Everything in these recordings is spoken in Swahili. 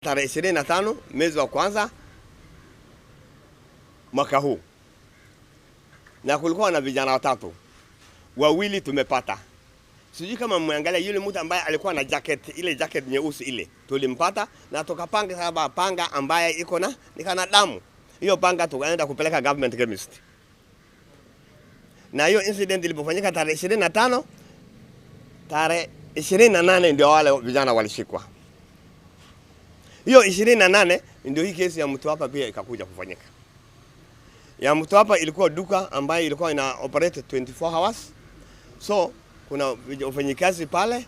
Tarehe 25 mwezi wa kwanza mwaka huu, na kulikuwa na vijana watatu, wawili tumepata. Sijui kama mmeangalia yule mtu ambaye alikuwa na jacket, ile jacket nyeusi ile tulimpata na tukapanga saba panga ambaye iko na nika na damu. Hiyo panga tukaenda kupeleka Government Chemist. Na hiyo incident ilipofanyika tarehe 25, tarehe 28 ndio wale vijana walishikwa. Hiyo 28 ndio hii kesi ya Mtwapa pia ikakuja kufanyika. Ya Mtwapa ilikuwa duka ambayo ilikuwa ina operate 24 hours. So kuna wafanyikazi pale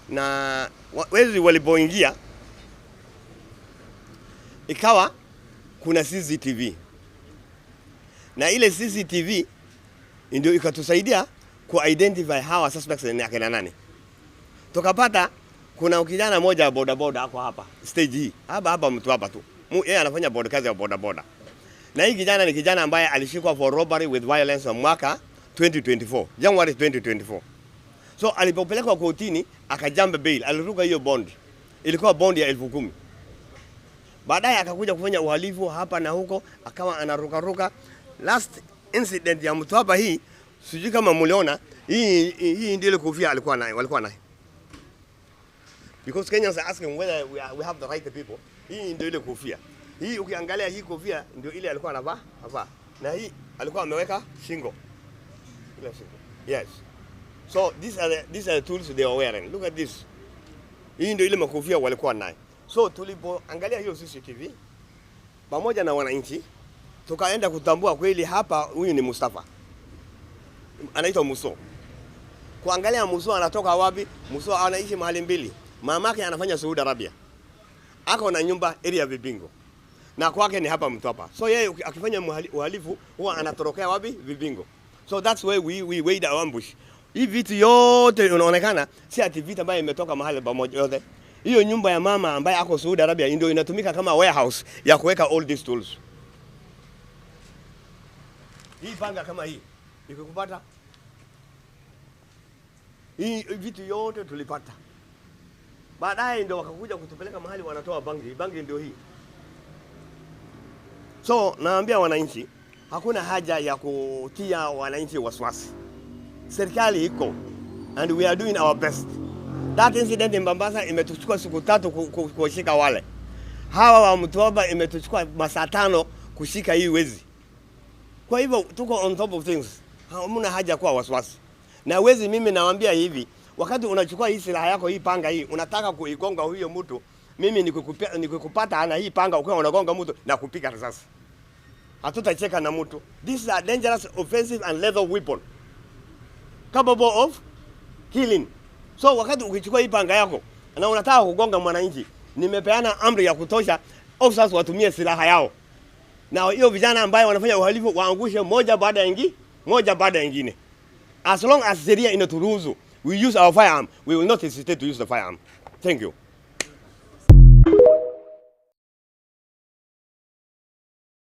na wezi walipoingia ikawa kuna CCTV na ile CCTV ndio ikatusaidia ku identify hawa suspects ni akina nani. Tukapata kuna kijana mmoja wa boda boda ako hapa stage hii hapa hapa Mtwapa tu, yeye anafanya boda, kazi ya boda boda, na hii kijana ni kijana ambaye alishikwa for robbery with violence mwaka 2024, January 2024. So alipopelekwa kotini akajump bail, aliruka hiyo bond, ilikuwa bond ya 10,000. Baadaye akakuja kufanya uhalifu hapa na huko, akawa anarukaruka. Last incident ya Mtwapa hii, sijui kama mliona, hii ndio ile kofia alikuwa nayo, walikuwa nayo. Because Kenyans are asking whether we have the right people. Hii ndio ile kofia. Hii ukiangalia hii kofia ndio ile alikuwa anavaa, avaa. Na hii alikuwa ameweka shingo. Ile shingo. Yes. So these are the tools they are wearing. Look at this. Hii ndio ile makofia walikuwa nayo. So tulipoangalia hiyo CCTV pamoja na wananchi tukaenda kutambua kweli hapa huyu ni Mustafa. Anaitwa Muso. Kuangalia Muso anatoka wapi? Muso anaishi mahali mbili. Mamake anafanya Saudi Arabia. Ako na nyumba area Vibingo. Na kwake ni hapa Mtwapa. So yeye akifanya uhalifu huwa anatorokea wapi? Vibingo. So that's why we wait our ambush. Hii vitu yote inaonekana si ati vitu ambayo imetoka mahali pamoja yote. Hiyo nyumba ya mama ambaye ako Saudi Arabia ndio inatumika kama warehouse ya kuweka all these tools. Hii panga kama hii ikikupata, hii vitu yote tulipata. Baadaye ndio wakakuja kutupeleka mahali wanatoa bangi. Bangi ndio hii. So naambia wananchi, hakuna haja ya kutia wananchi wasiwasi. Serikali iko and we are doing our best. That incident in Mombasa imetuchukua siku 3 kushika wale. Hawa wa Mtwapa imetuchukua masaa 5 kushika hii wezi. Kwa hivyo tuko on top of things. Hamna haja kuwa wasiwasi. Na wezi mimi nawaambia hivi, wakati unachukua hii silaha yako, hii panga hii, unataka kuigonga huyo mtu, mimi nikikupata ana hii panga ukiwa unagonga mtu na kupiga risasi. Hatutacheka na mtu. This is a dangerous, offensive and lethal weapon capable of killing. So wakati ukichukua hii panga yako na unataka kugonga mwananchi, nimepeana amri ya kutosha officers watumie silaha yao. Na hiyo vijana ambayo wanafanya uhalifu waangushe moja baada ya ingine, moja baada ya ingine. As long as sheria inaturuhusu we use our firearm, we will not hesitate to use the firearm. Thank you.